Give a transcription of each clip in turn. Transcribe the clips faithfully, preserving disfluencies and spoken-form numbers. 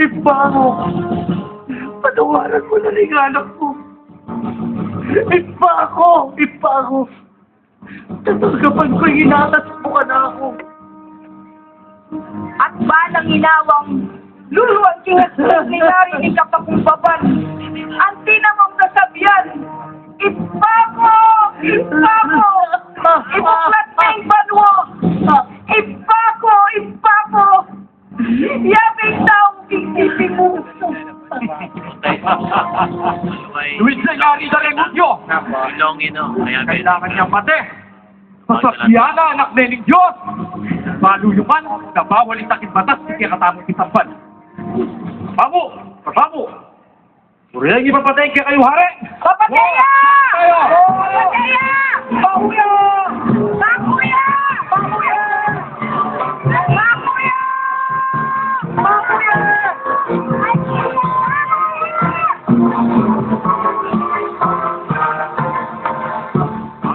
Ibpa ku, patawaran mu na ring anak ku. Ibpa ku, Ibpa ku, tatanggapan ku ing inatas mu kanaku. At balang inawang luluan king asbes ning ari ning kapakumbaban, anti namang kasabian, "Ibpa ku, Ibpa ku, ibuklat ne ing banua. Ibpa ku, Ibpa ku, ya me ing taung king sipi mu." Luis na yari da ring Hudyo. Ilongin, no? Kaya kailangan niyang mate. Sasabian na anak ne ning Dios. Balu yu man, na bawal ing takip batas, di kaya katamu ing samban. Babu! Babu! Uri ing ipapatay kekayu, hari! Papatay ya! Papatay ya! Papatay ya! Papatay ya! Papatay ya! Papatay ya!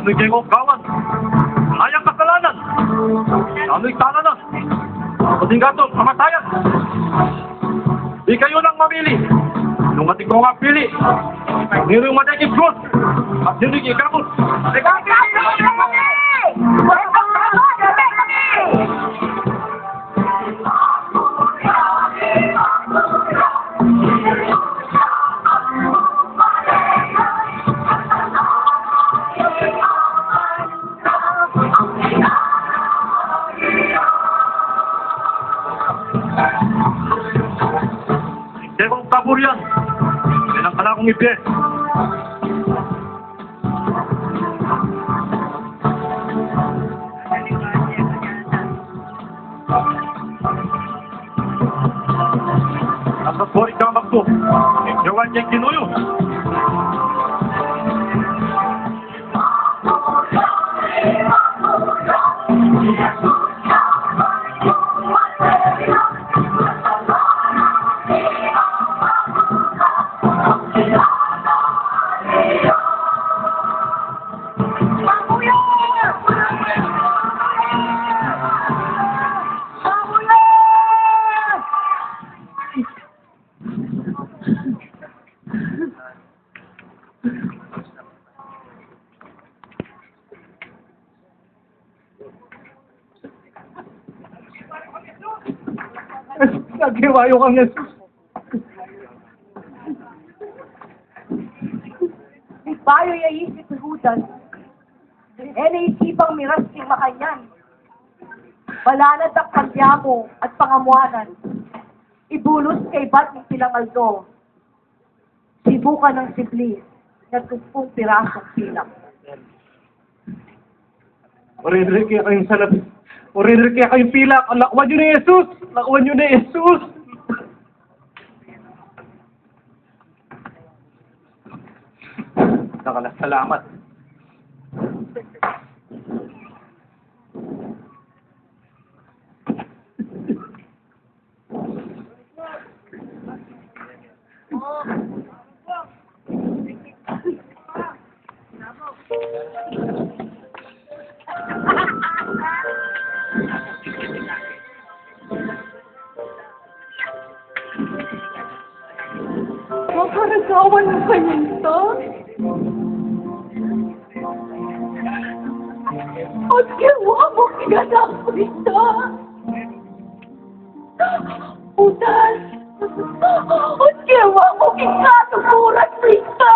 Nanu ing kekong gawan? Ayang kasalanan. Nanu ing tala na? Pati ing gatul, kamatayan. Ikayu nang mamili. Nung atin kong apili, ninu ing mate king krus, at ninu ing ikabus? Kekong kaburian, yan ing kanakung ibie. At sa buri kang magpo, yawan yang kinuyu. Naghiwayo kang Jesus. Bayu ya isip i Judas, e na isipang miras king makanyan. Balanat at pagyamu at pangamuanan, ibulus kaybat ning pilang aldo. Sibukan nang sibli na tumpung pirasung pilak. Uri-uri kekayung salab-, uri-uri kekayung pilak, lakwan yu ne i Jesus! Lakwan yu ne i Jesus! Dakal a salamat. Makaragawan mu kayanta? At kewa mu king anak mu ita? Judas! At kewa mu king katukuran mu ita?